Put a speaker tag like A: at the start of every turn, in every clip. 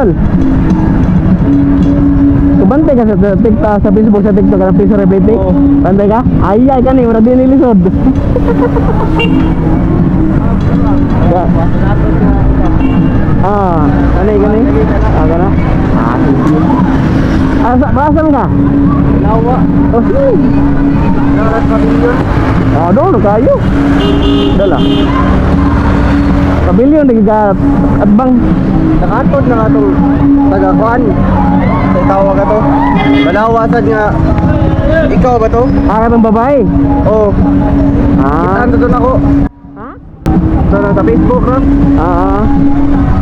A: Dol. Kabantay ka sa TikTok, sa Facebook, sa TikTok, kanang piso repeating?
B: Oo.
A: Bantay ka? Ay, ay, kani, murag di nilisod. Ya. Ah, kani, kani. Ah, kana. Ah, sige. Ah, sa, saan ka?
B: Lawa.
A: Oh, sige.
B: Naras pavilion.
A: Ah, doon kayo. Dala. Pavilion lagi ka at bang.
B: Nakatod na katong taga kuan. Sa tawag ka to. Balawa sad nga ikaw ba to?
A: Ah, katong babae.
B: Oh,
A: Ah.
B: kitaan to nako.
A: Ha?
B: Sa sa Facebook ra.
A: Ah.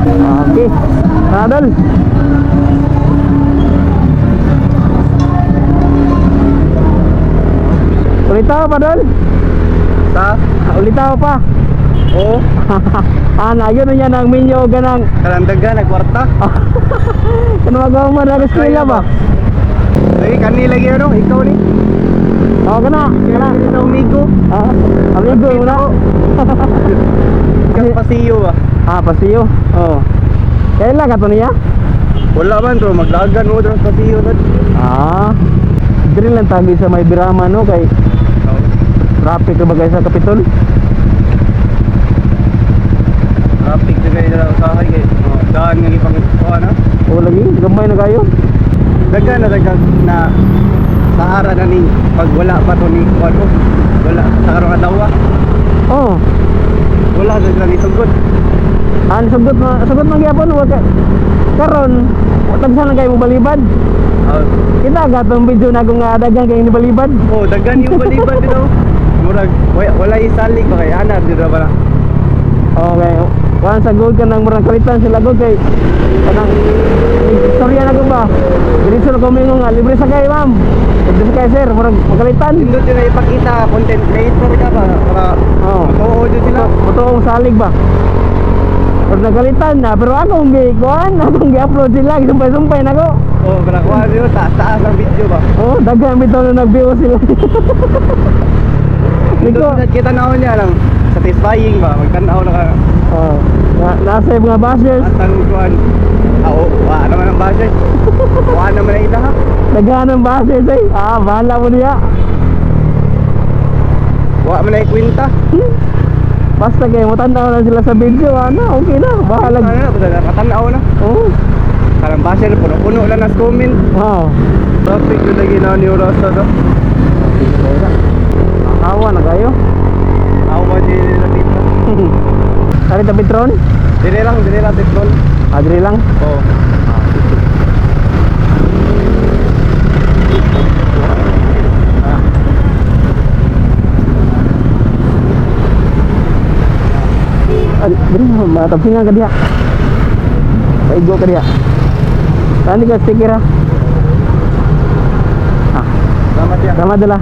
A: Ah. Okay. Ah, dol. Ulitaw pa, dol.
B: Sa
A: Ulitaw pa.
B: Oo,
A: Ah, na yun na niya ng minyo ganang
B: kalandaga nagkwarta.
A: Kano magawa mo na eskwela ba?
B: Lagi kani lagi ano, ikaw ni.
A: Oh, kana, kana.
B: Sa amigo.
A: Ah, amigo mo na.
B: Ikaw pasiyo ba?
A: Ah, pasiyo. Oh. Kailan ka to niya?
B: Wala man bro, maglagan mo dro sa pasiyo tad.
A: Ah. Diri lang tagi sa may Birama no kay traffic ka ba kay sa Kapitol?
B: Traffic jud kay dira usahay kay oh, daan nga gipang kuan ha.
A: O lagi, gamay na kayo.
B: Daghan na daghan na Sahara na ni pag wala pa to ni kuan oh. Wala sa karong adlaw.
A: Oh.
B: Wala sa sila ni sugod.
A: An sugot na sugot man gyapon wa kay karon tagsa lang kayo mo balibad.
B: Oh,
A: Kita gatong video na akong nga daghan kay ni balibad.
B: oh daghan yung balibad dito. Murag wala, wala isalig ba kay ana dito ba na.
A: Okay. Kuan sa gold ka nang murang kalitan sila gold kay kanang istorya na ko ba. Diretso na ko mingon nga libre sa kay ma'am. Libre sa kay sir, murag magkalitan.
B: Nindot yun na ipakita content creator ka ba para
A: Oo.
B: matuo jud sila.
A: Totoo salig ba? Pero nagkalitan na, pero akong gi kuan, akong gi-upload sila, gisumpay-sumpay na ko.
B: Oh, para kuan yun taas taas ang video ba.
A: Oh, daghan bitaw na nag-view sila.
B: Nindot
A: Niko,
B: na kita naon niya lang satisfying ba magtan-aw na ka.
A: oh, na, nasa yung mga bashers,
B: Atang kuan. Ah, oh, wa naman ang budget. Wa naman ang ilaha.
A: daghan ang bashers eh. Ah, bahala mo niya.
B: Wa man ay kwenta.
A: Basta kayo, matanda na sila sa video, ano, okay na, bahala.
B: Ano na, basta nakatanaw na.
A: Oh,
B: Karang basher, puno-puno lang nas comment.
A: wow.
B: Traffic yun lagi na ni Orasa to.
A: Awa na kayo.
B: Awa di nila dito.
A: Ari ta Petron?
B: Dire lang Petron.
A: Ah, diri lang.
B: Oo.
A: Ah, diri matapsingan ka diha. Paigo ka diha. Tani ka sticker ha. Ah,
B: Salamat ya.
A: tama dala.